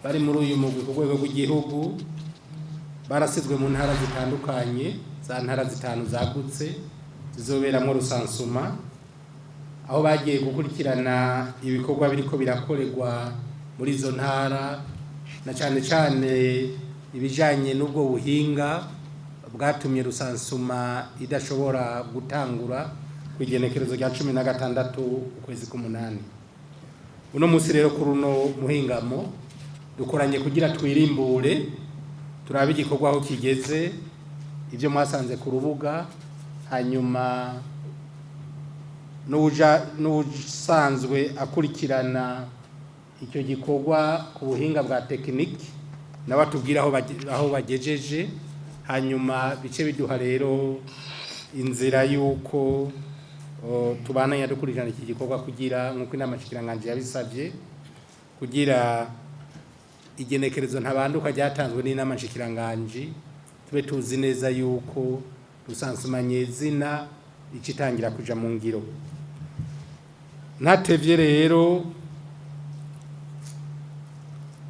Bari muri uyu mugwi ku rwego rw'igihugu barasizwe mu ntara zitandukanye, za ntara zitanu zagutse zizoberamwo recensement, aho bagiye gukurikirana ibikorwa biriko birakorerwa muri izo ntara, na cane cane ibijanye n'ubwo buhinga bwatumye recensement idashobora gutangura ku igenekerezo rya 16 ukwezi k'umunani. Uno munsi rero, kuri uno muhingamo, dukoranye kugira twirimbure, turabe igikorwa aho kigeze, ibyo mwasanze ku rubuga, hanyuma n'usanzwe akurikirana icyo gikorwa ku buhinga bwa tekiniki nawe atubwira aho bagejeje. Hanyuma bice biduha rero inzira y'uko tubandanya dukurikirana iki gikorwa, kugira nk'uko inama nshikiranganji yabisabye, kugira igenekerezo ntabanduka ryatanzwe n'inama nshikiranganji tube tuzi neza yuko recensement nyezina ikitangira kuja mu ngiro. Ntatevye rero,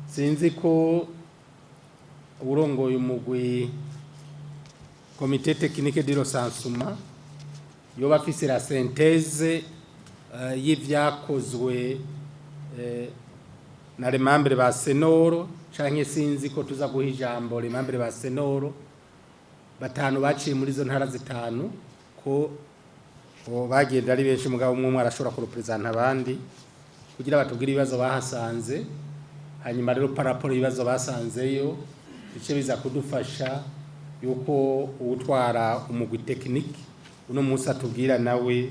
sinzi ko urongoye umugwi, comité technique de recensement, yoba afise la synthèse y'ivyakozwe na les membres ba CNOR, canke sinzi ko tuza guha ijambo les membres ba CNOR batanu baciye muri izo ntara zitanu, ko bagenda ari benshi, mugabo umwe umwe arashobora kurepresenta abandi kugira batubwire ibibazo bahasanze. Hanyuma rero, par rapport ibibazo basanzeyo, bice biza kudufasha yuko uwutwara umugwi technique uno munsi atubwira nawe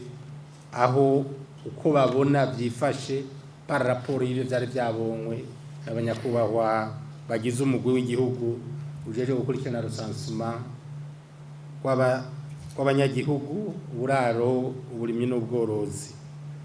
aho uko babona byifashe par rapport y'ibyo byari byabonywe n'abanyakubahwa bagize umugwi w'igihugu ujeje gukurikirana recensement kw'abanyagihugu, uburaro, uburimyi n'ubworozi.